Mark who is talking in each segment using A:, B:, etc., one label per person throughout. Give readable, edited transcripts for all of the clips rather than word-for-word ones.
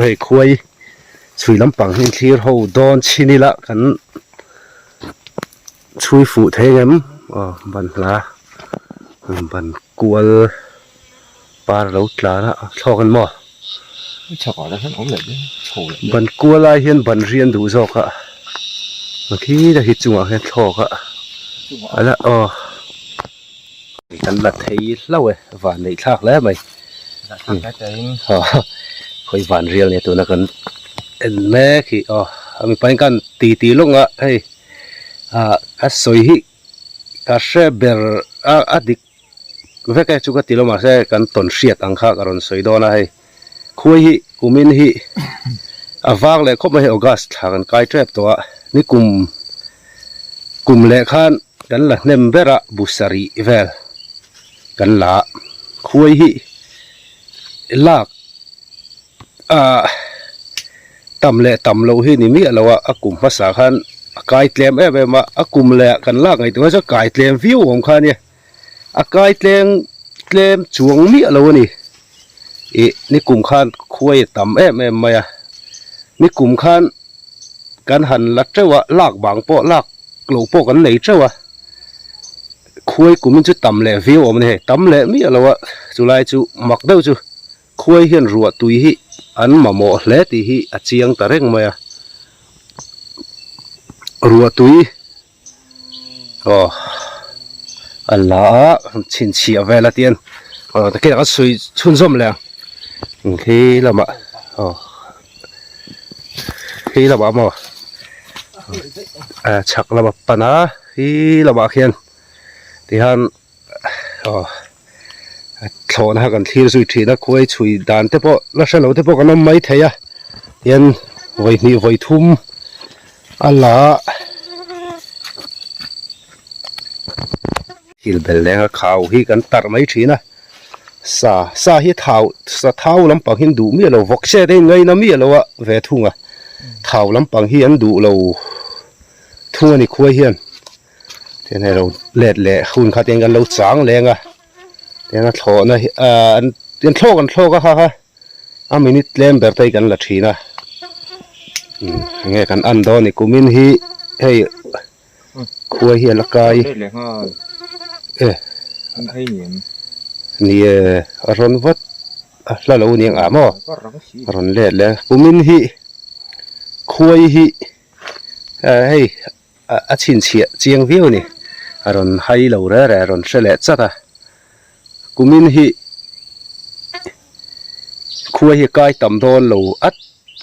A: hei khuai chhui lampang hi thlir ho dawn chhin ila kan chhui fuh thei ang em aw ban hla ban kual par lo tlan a thlawk an maw ban kual lai hian ban ri an duh zawk a khi khi chungah khian thlawk a ala aw. Kan la thei hlauh e, van neih thlak hle mai. Khawi van rial nia tuna kan en mek hi aw a mipa in khan ti ti lawng a hei ah a sawi hi ka hre ber a a dik vek e chu ka ti lo mahse kan tawn hriat ang kha ka rawn sawi dawn a hei khuai hi kumin hi a vang leh khawp mai hei august thla kan kai tep tawh a nikum kum leh khan kan la hnem ber a bu sarih vel kan la a khuai hi lak ah tam leh tam loh hi ni miah lo a a kum hmasa khan a kai tlem em em a a kum leh ah kan lak ngaihtuah chuan kai tlem viau awm kha ania a kai tleng tlem chuang miah lo a ni ih nikum khan khuai a tam em em mai a nikum khan. Kan han la teuh a, lak bang pawh lak loh pawh kan nei teuh a, khuai kumin chu tam leh viau awm a ni hei, tam leh miah lo a, chulai chu mak deuh chu khuai hian ruah tui hi an mamawh hle tih hi a chiang ta reng mai a, ruah tui aw a la a chhinchhiah vel a tian aw takih a sawi chhunzawm leh ang khi lamah aw khi lamah maw ah chhak lama pan a khi lamah khian tihian aw thlawhna kha kan thlir zui thin a khuai chhui dan te pawh la hre lo te pawh kan awm mai thei a tihian vawi hnih vawi thum a la a thil bel leng a khau hi kan tarh mai thin a sa sa hi thau sa thau lampang hi an duh miah lo vawk se te in ngaina miah lo a ve thung a thau lampang hi an duh lo thung a ni khuai hian. Tihian hei lo let leh hun kha tihian kan lo chang leng a tihian a thlawhna hi ahh an thlawk an thlawk a kha kha a minute tlem ber te hi kan la thin a umm enge kan en dawn ni kumin hi hei khuai hi a la kai e ni e a rawn vat a hla lo aniang ah maw a rawn let leh a kumin hi khuai hi ah hei. A chhinchhiah chiang viau a ni. A rawn hai lo re re, a rawn hre leh chat a. Kumin hi khua hi a kai tam dawn lo. A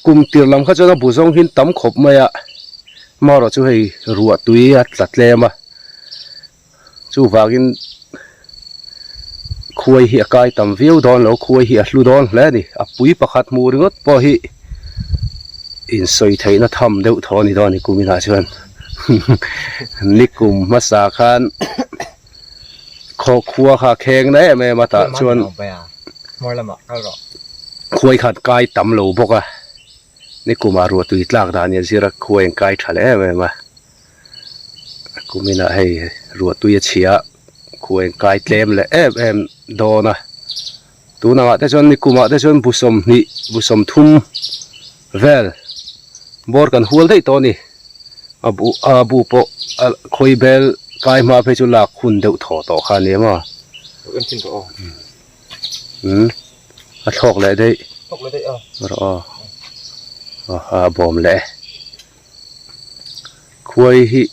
A: kum tir lam kha chuan a bu zawng hian tam khawp mai a. Amaherawh chu hei ruah tui a tla tlem a. Chuvangin khuai hi a kai tam viau dawn lo, khuai hi a hlu dawn hle a ni. A pui pakhat hmuh ringawt pawh hi insawi theihna tham deuh thaw a ni dawn a ni kuminah chuan. Nikum hmasa khan khaw khua kha a kheng na em em a tah chuan khuai khan kai tam lo bawk a, nikumah ruahtui tlak dan hi a zir a khuai an kai tha leh em em a. Kuminah hei ruahtui a chhia khuai an kai tlem leh em em dawn a tunah te chuan nikumah te chuan bu sawmhnih bu sawmthum vel bawr kan hual daih tawh a ni a bu a bu pawh a khawi bel kai hma phei chu lak hun deuh thaw tawh kha a ni maw umm a thlawk leh daih rawh aw a bawm leh e. Khuai hi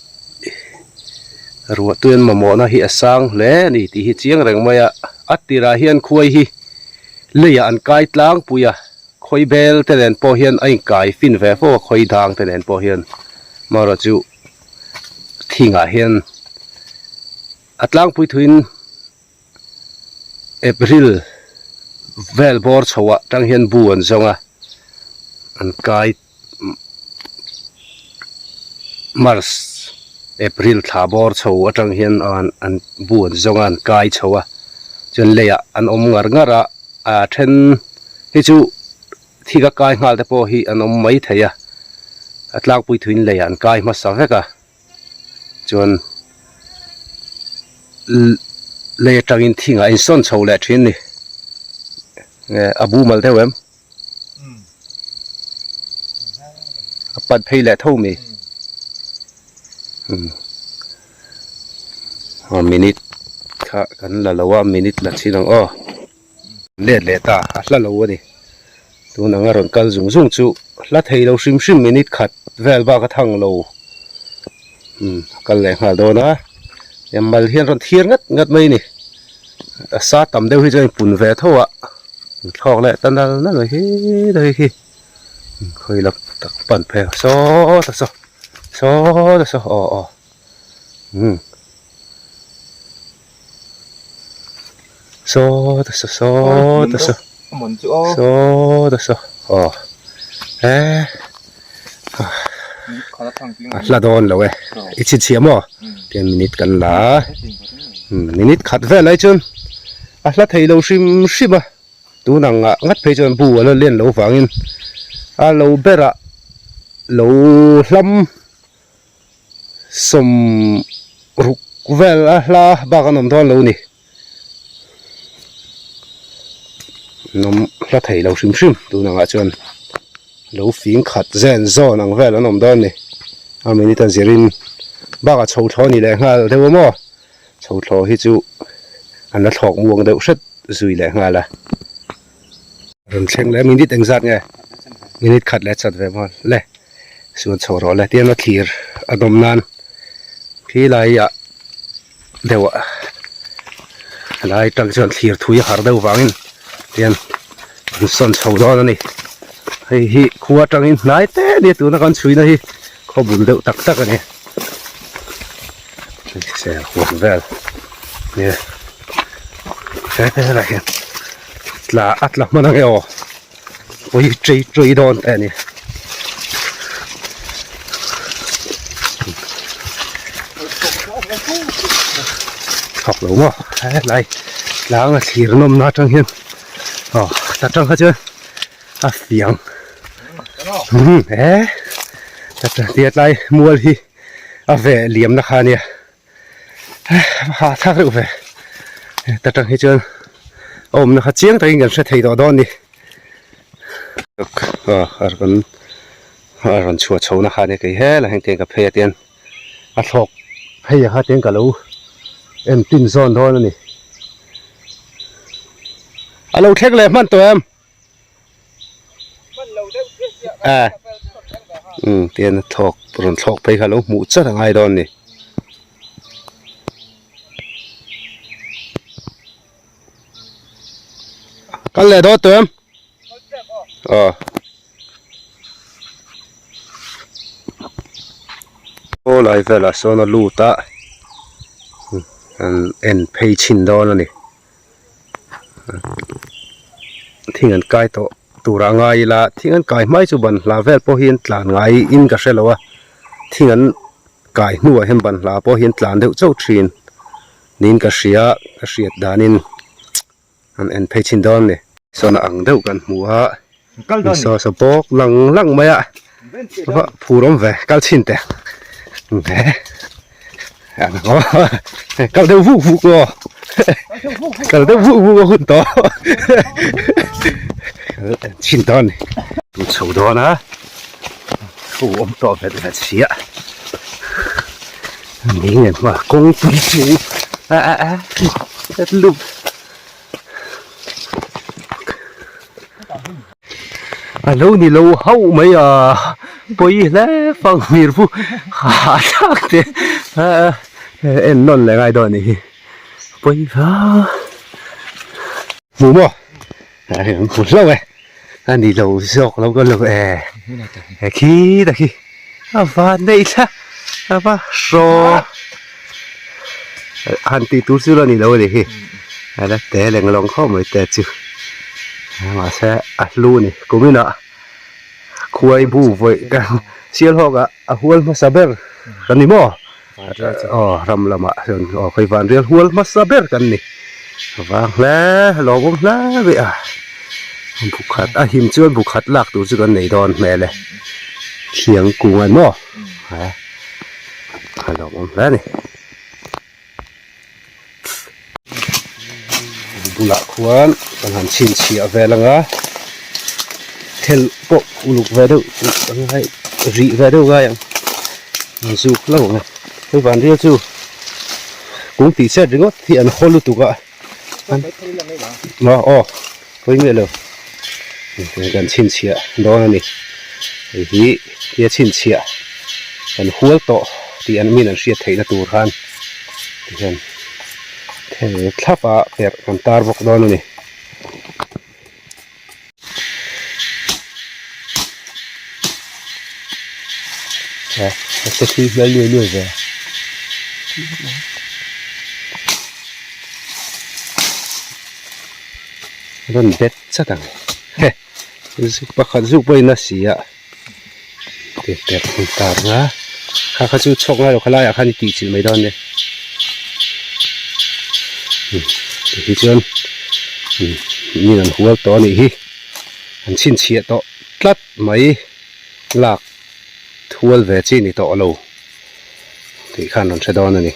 A: ruah tuian mamawhna hi a sang hle a ni tih hi chiang reng mai a, a tirah hian khuai hi leiah an kai tlangpui a, khawi bel te nen pawh hian a inkai fin ve fo a, khawi dang te nen pawh hian amaherawh chu thingah hian a tlangpui thuin April vel bawr chho ah tang hian bu an zawng a, an kai March April thla bawr chho atang hian an bu an zawng a an kai chho a, chuan leiah an awm ngar ngar a, a then hi chu thik a kai nghal te pawh hi an awm mai thei a, a tlangpui thuin leiah an kai hmasa vek a. Chuan lei atangin thingah a insawn chho leh thin a ni. Nge a bu mal deuh em? pan phei leh tho mai a minute kha kan la lo a minute la chin ang aw let leh ta a hla lo a ni tun anga rawn kal zung zung chu hla thei lo hrim hrim minute khat vel bak a thang lo umm a kal leh nghal dawn a mal hian rawn thiar ngat ngat mai a ni a sa tam deuh hi chuan in pun ve tho a thlawk leh ta nal nal mai hi dawi khi. Khawi lam tak pan phei ang saw ta saw saw ta saw aw aw umm saw ta saw saw ta saw saw ta saw aw he a hla dawn lo e i chhinchhiah maw ten minute kan la a minute khat vel ai chuan a hla thei lo hrim hrim a. Tun ang ah ngat phei chuan bu a la len lo vangin a lo berah lo hlam sawm ruk vel a hla bak an awm dawn lo ni. An awm hla thei lo hrim hrim tun ang ah chuan lo fing khat zen zawn ang vel an awm dawn ni. A minute a zirin bakah chho thlawh a ni leh nghal deuh a maw. Chho thlawh hi chu an la thlawk muang deuh hret zui leh nghal a. Rawn thleng leh minute engzat nge? Minute khat leh chat ve maw le. Suan chho rawh le tiang a thlir a nawm nan khi lai ah deuh ah lai tang chuan thlir thui a har deuh vangin tiang an sawn chho dawn a ni. Hei hi khua atangin hnai te nia tuna kan chhuina hi khaw bul deuh tak tak a ni. Ser huan vel nge he velah hian tla a tla hman ange aw pawi chei chei dawn te a ni. Thawk lo maw helai tlang a thlir nawmna atang hian aw ta tang kha chuan a fiang he ta tlai mual hi. A ve liamna kha ania ha thlak reuh ve ta tang hi chuan a awmna kha chiang takin kan hre thei tawh dawn a ni a rawn a rawn chhuah chho na kha ania kei helai heng te ka phei a tian a thlawk phei ang kha tian ka lo en tin zawn dawn a ni a lo thleng leh hman tawh em. A umm tian a thlawk rawn thlawk phei kha a lo hmuh chat a ngai dawn a ni. Kal leh dawn tawh em? Aw. Aw lai velah sawn a lut a an en phei chhin dawn a ni. Thing an kai tawh tur ah ngai ila thing an kai hmai chu ban hla vel pawh hi an tlan ngai in ka hre lo a thing an kai hnuah hian ban hla pawh hi an tlan deuh chauh thin niin ka hria ka hriat danin an en phei chhin dawn a ni. Sawn a ang deuh kan hmu a saw saw bawk lang lang mai a va phur awm ve kal chhin teh kal deuh vuk vuk aw kal deuh vuk vuk a hun tawh chhin dawn ni tu chho dawn a thu awm tawh vet vet sia ni nge hma kawngpui chu a a a lup. A lo ni lo hauh mai a pawi hle fang hmir pu ha thlak te en nawn leh ngai dawn anih hi pawi va hmu maw a hei an hmu hlauh e a ni lo zawk lo ka lo e he khi ta khi a van neih thla a va hraw han tih tur chu la ni lo a nih hi a la te leng lawng khawp mai te chu mahse a hlu a ni kuminah khuai bu vawi kan sial hawk ah a hual hmasa ber kan ni maw aw ram lamah chuan aw khawi van rial hual hmasa ber kan ni vang hle lawmawm hle mai a bukhat a him chuan bukhat lak tur chu kan nei dawn hmel e thiang kung a ni maw. A lawmawm hle a ni. Bulah khuan kan han chhinchhiah vel ang a, thel pawh uluk ve deuh chu a ngai. rih ve deuh ngai ang an zuk hlauh ang e hei vanrial chu kung tih chet ringawt hi an haw lutuk a aw pawi miah lo kan chhinchhiah dawn a ni hei hi tia chhinchhiah kan hual tawh tih an min an hriat theihna tur khan tihian thlap a perh kan tar bawk dawn a ni. A che thui hmel luai luai ve. Rawn bet chat ang he zuk pakhat zuk pawhin a si a ti perh ang tar nga kha kha chu chhawk ngai lo kha laiah khan i tih chilh mai dawn nia tikhi chuan min an hual tawh a nih hi an chhinchhiah tawh tlat mai lak thual ve chi ni tawh lo tih khan rawn hre dawn a ni.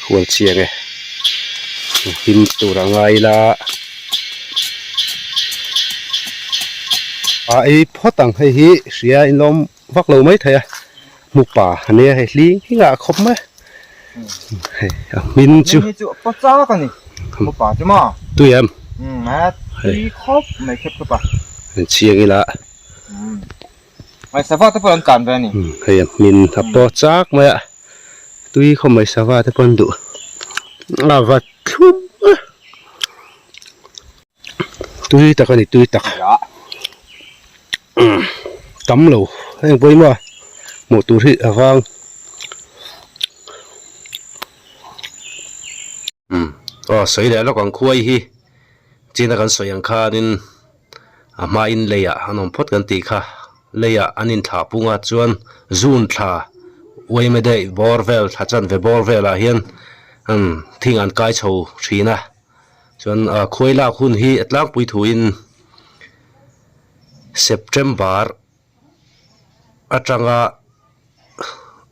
A: Hual chiang e him tur a ngai ila a ei phawt ang hei hi hria inlawm vak lo mai thei a hmupa a nia hei hling hling ah a khawp mai hei a hmin chu
B: hei chu pa chak a ni hmupa chu maw
A: tui em
B: umm a tui khawp mai khep khep a
A: chiang ila
B: Mai sava te pawh an tlan ve a ni.
A: Hei a hmin a paw chak mai a, tui khaw mai sava te pawh an duh a va thlum a, tui tak a ni tui tak tam lo heng pawimawh hmuh tur hi a vang. Aw sawi leh lawk ang khuai hi china kan sawi ang khanin a hmain leiah an awm phawt kan tih kha leiah an inthlah pungah chuan zun thla uaime daih bawr vel thla chanve bawr velah hian thing an kai chho thin a chuan khuai lak hun hi a tlangpui thuin September atanga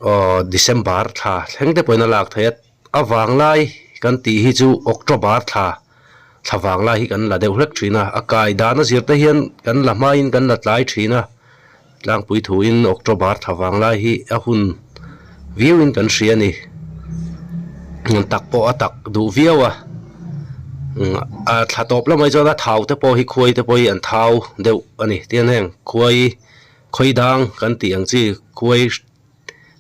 A: aw December thla thleng te pawhin a lak theih a a vang lai kan tih hi chu October thla thla vang lai hi kan la deuh hlek thin a a kai dan a zir te hian kan la hmain kan la tlai thin a tlangpui thuin October thla vang lai hi a hun viauin kan hria a ni tak pawh a tak duh viau a a thla tawp lamah hi chuan a thau te pawh hi khuai te pawh hi an thau deuh a ni tiang heng khuai khawi dang kan tih ang chi khuai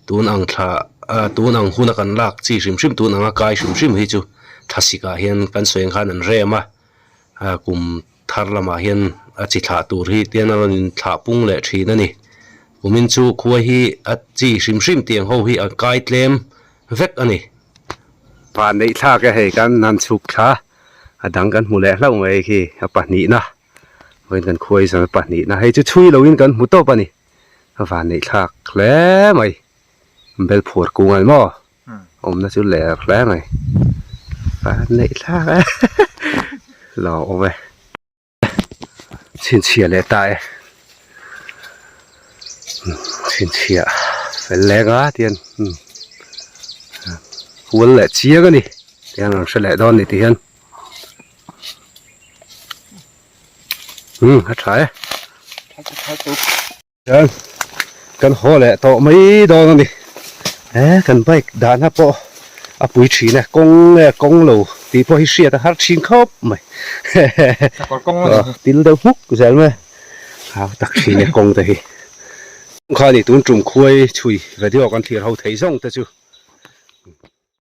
A: tun ang thla ah tun ang huna kan lak chi hrim hrim tun anga kai hrim hrim hi chu thlasik ah hian kan sawi ang khan an rem a ah kum thar lamah hian a chi thlah tur hi tian a rawn in thlah pung leh thin a ni kumin chu khuai hi a chi hrim hrim tiang ho hi a kai tlem vek a ni. Van neih thlak e hei kan han chhuk thla a dang kan hmu leh hlauh mai khi a pahnihna. Vawiin kan khuai zawng pahnihna hei chu chhui loin kan hmu tawp a ni a van neih thlak hle mai bel phuar kung ani maw awmna chu ler hle mai van neih thlak e lo awm e chhinchhiah leh ta e chhinchhiah fel leng a tihian hual leh chiang a ni tihian an hre leh dawn a ni tihian. Umm a tha e chuan kan haw leh tawh mai dawn a ni he kan bike dahna pawh a pui thin e kawng nge kawng lo tih pawh hi hriat a har thin khawp mai til deuh hmuk zel mai a hau tak thin e kawng te hi kha ni tun tum khuai chhui video kan thlir ho thei zawng te chu.